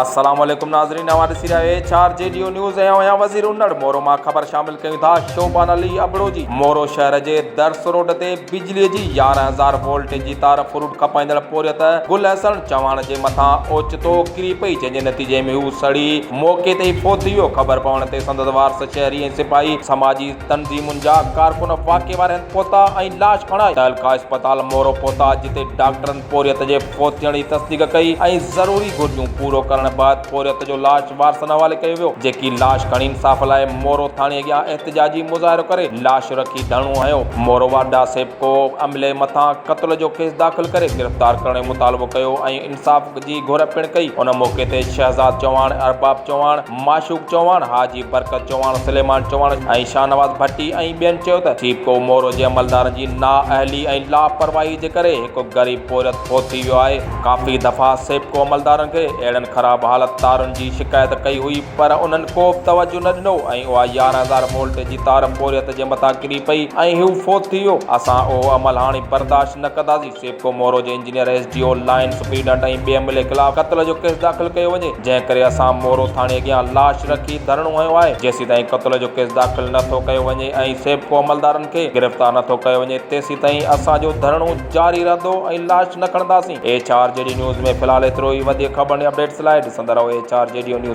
السلام عليڪم ناظرين اوهان ڏسي رهيا آهيو H R G D news ۽ آهيان وزير انڙ مورو مان خبر شامل ڪيون ٿا شوبان علي ابڙو جي مورو شهر جي درس روڊ تي بجلي جي 11,000 وولٽ جي تار فروٽ کپائيندڙ پورهيت گل حسن چواڻ جي مٿان اوچتو ڪري پئي جنهن جي نتيجي ۾ هو سڙي موقعي تي ئي فوت ٿي ويو خبر پوڻ تي سندس وارث شهري ۽ سپاهي سماجي تنظيمن جا ڪارڪن واقعي واري هنڌ پهتا ۽ لاش کڻائي تعلقه اسپتال مورو پهتا جتي ڊاڪٽرن پورهيت جي فوت ٿيڻ جي تصديق ڪئي ۽ ضروري گهرجون پورو ڪرڻ بعد پورهيت جو لاش وارثن حوالي ڪيو ويو جيڪي لاش کڻي انصاف لاء مورو ٿاڻي اڳيان احتجاجي مظاهرو ڪري لاش رکي ڌرڻو هنيو مورو واڍا سيپڪو عملي مٿان قتل جو ڪيس داخل ڪري گرفتار ڪرڻ جو مطالبو ڪيو ۽ انصاف جي گهر پڻ ڪئي ان موقعي تي شهزاد چوهاڻ ارباب چوهاڻ معشوق چوهاڻ حاجي برڪت چوهاڻ سليمان چوهاڻ ۽ شاهنواز ڀٽي ۽ ٻين چيو ته سيپڪو مورو جي عملدارن جي نااهلي ۽ لاپرواهي جي ڪري هڪ غريب پورهيت فوت ٿي ويو آهي ڪافي دفعا سيپڪو عملدارن کي اهڙن خراب حالت تارن جي شڪايت ڪئي هئي پر انهن ڪو به توجه نه ڏنو ۽ اها 11,000 وولٽ جي تار پورهيت جي مٿان ڪري پئي ۽ هو فوت ٿي ويو اسان اهو عمل هاڻي برداشت نه ڪنداسين سيپڪو مورو جي engineer, S D O, line superintendent ۽ ٻئي عملي خلاف قتل جو ڪيس داخل ڪيو وڃي، جنهن ڪري اسان مورو ٿاڻي اڳيان لاش رکي ڌرڻو هنيو آهي، جيسيتائين قتل جو ڪيس داخل نه ٿو ڪيو وڃي ۽ سيپڪو عملدارن کي گرفتار نه ٿو ڪيو وڃي تيسيتائين اسان جو ڌرڻو جاري رهندو ۽ لاش نه کڻنداسين. H R G D news ۾ في الحال ايترو ئي وڌيڪ خبرن ۽ اپڊيٽس لاء ڏسندا رهو H R G D news.